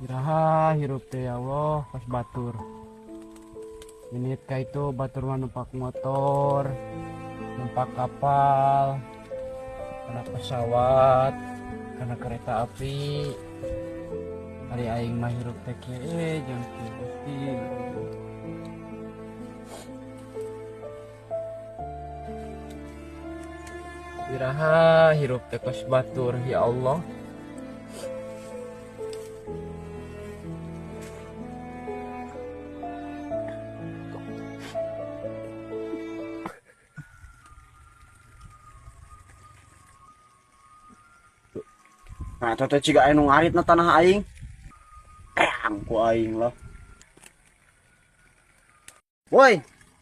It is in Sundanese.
Iraha hirup teh, ya Allah, kos batur. Ini ka itu batur mah numpak motor, numpak kapal, kana pesawat, kana kereta api. Ari aing mah hirup teh kieu jeung kieu, Gusti. Iraha hirup teh kos batur, ya Allah. Nah, eta teh ciga aya nu ngarit na tanah aing. Keang ku aing lah. Woi,